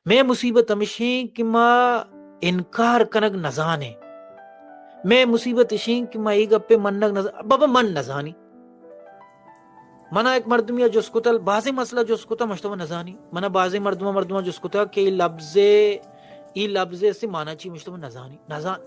مئے مصیبت ہمیشیں کہ ما انکار کنگ نزانیں۔ مئے مصیبت اشیں کہ ما اے گپے منگ نزانیں۔ بابا، من نزانی۔ منا یک مردمی ءَ جست کتل، بازیں مسئلہ جست کتا، مشتو نزانی۔ منا بازیں مردماں، مردماں جست کتا کہ اے لبز، اے لبز ءِ مانا چی، مشتو نزانی۔ نزان۔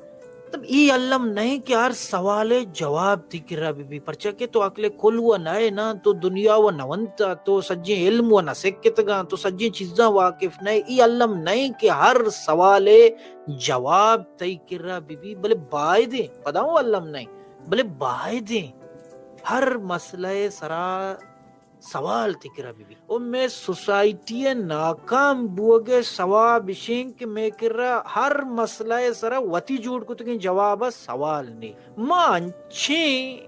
مطلب، اے الم نئیں کہ ہر سوال ءِ جواب تئی کرا بہ بی، پرچا کہ تو عقل کل و نئے نا، تو دنیا و نہ ونتا، تو سجیں علم و نہ سکتگاں، تو سجیں چیزاں واقف نئے۔ اے الم نئیں کہ ہر سوال ءِ جواب تئی کرا بہ بی، بلے بایدیں، پدا اوں الم نئیں، بلے بایدیں ہر مسئلہ ءِ سرا سوال تئی کرا بہ بی۔ او مئے سوسائٹی ءِ ناکام بوگ ءِ سواب اشیں کہ مئے کرا ہر مسئلہ ءِ سرا وتی جوڑ کتگیں جواب ءِ سوال نے۔ ما انچیں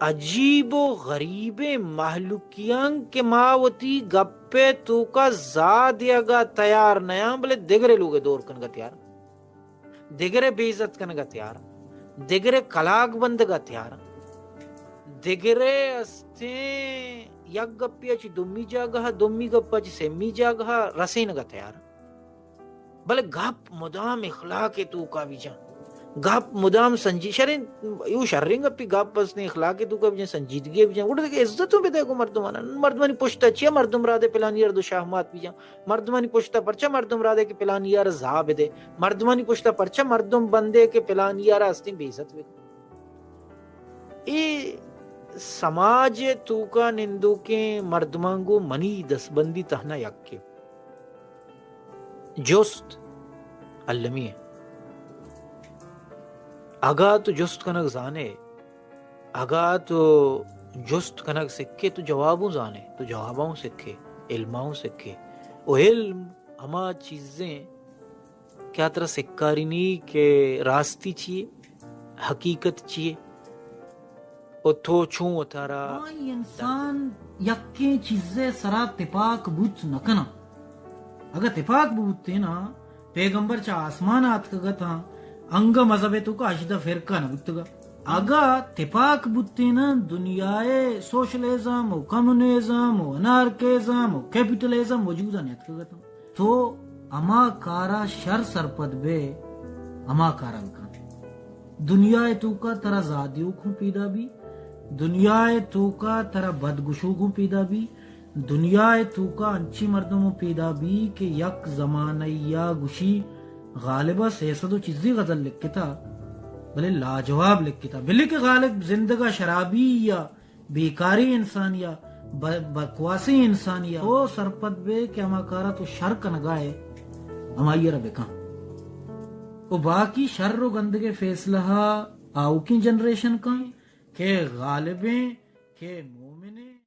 عجیب و غریبیں مہلوکیاں کہ ما وتی گپ ءِ توکا زاہ دیگا تیار نیاں، بلے دگرے لوگ ءَ دور کنگا تیار۔ دگرے بے عزت کنگا تیار، دگرے کلاگ بندگا تیار، دگرے استیں یک گپے ءَ چہ دومی جاگہ، دومی گپ ءَ چہ سیمی جاگہ رسینگا تیار۔ بلے گپ مدام اخلاق ءِ توکا بیجاں، گپ مدام سنجی-، شریں، یو شریں گپی، گپ استیں اخلاق ءِ توکا بیجاں، سنجیدگی بیجاں، گڑا دگہ عزت اوں بدے گوں مردماں۔ مردمانی پشت ءَ چیا مردم رادے پلانی ارد و شاہ مات بیجاں؟ مردمانی پشت ءَ پرچا مردم رادے کہ پلانی ءَ را زاہ بدے؟ مردمانی پشت ءَ پرچا مردم بندے کہ پلانی ءَ را استیں بے عزت بکن؟ اے سماج ءِ توکا نندوکیں مردماں گوں منی دستبندی تہنا یکے۔ جست المی ایں۔ اگاں تو جست کنگ زانے، اگاں تو جست کنگ سکے، تو جواب اوں زانے، تو جواب اوں سکے، علم اوں سکے۔ و علم ہما چیزیں کہ آ ترا سکارینی کہ راستی چیے، حقیقت چیے، و تو چون وتارا ہمائی انسان یکیں چیزے سرا تپاک بوت نہ کناں۔ اگاں تپاک بوتیناں، پیغمبر چہ آسمان ءَ آتکگ اتاں، انگہ مذہب ءِ توکا ہژدہ فرقہ نہ بوتگا۔ اگاں تپاک بوتیناں، دنیا ءِ سوشلزم و کمیونزم و انارکزم و کیپیٹلزم وجود ءَ نیاتکگ اتاں۔ تو ہما کارا شر سرپد بے، ہما کارا بکن۔ دنیا ءِ توکا ترا زاہ دیوک ہوں پیدا بی، دنیا ءِ توکا ترا بدگشوک ہوں پیدا بی، دنیا ءِ توکا انچیں مردم ہوں پیدا بی کہ یک زمانہ یا گشی غالبا سئے سد و چیزی غزل لکھتا، بلے لاجواب لکھتا۔ بلے کہ غالب زندگا شرابی یا بیکاریں انسان یا ب-، بکواسیں انسان یا تو سرپد بے کہ ہما کارا تو شر کنگا ئے، ہمائی ءَ را بکن۔ و باقی شر و گندگے فیصلہ آؤکیں جنریشن کن کہ غالبیں، کہ مومنیں۔